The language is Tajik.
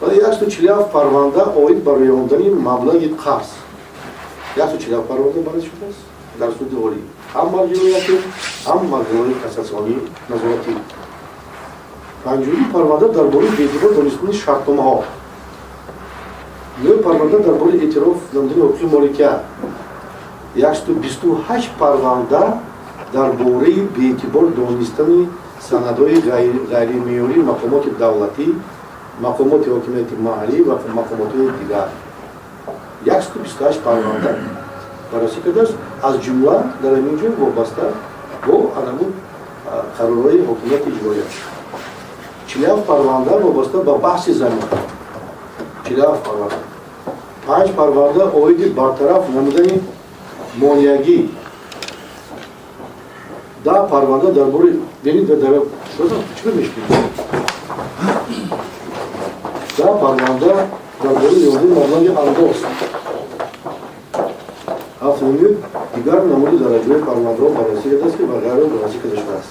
Вале 147 парванда оид ба рӯёндани маблағи қарз, 147 парванда баррасӣ шудааст дар суди олӣ, ҳам марҷиҳои якум, ҳам марҷиҳои кассатсионӣ, назоратӣ. 52 парванда дар бораи беэътибор донистани шартномаҳо, 9 парванда дар бораи эътироф намудани ҳуқуқи моликият, 128 парванда дар бораи беэътибор донистани санадҳои ғайримеъёрии мақомоти давлатӣ, мақомоти ҳокимияти маҳаллӣ ва мақомотҳои дигар. 128 парванда баррасӣ кардааст, аз ҷумла дар ҳамин ҷо вобаста бо анамун қарорҳои ҳокимияти иҷроия. 47 парванда вобаста ба баҳси замин, 47 парванда, 5 парванда оиди бартараф намудани монеагӣ, 10 парванда дар бораи чӣ мешкил, 10 парванда дар бораи ёдии маблағи андоз, 7 дигар намуди дараҷаҳои парвандаҳо баррасӣ кардааст, ки ва ғайро баррасӣ карда шудааст.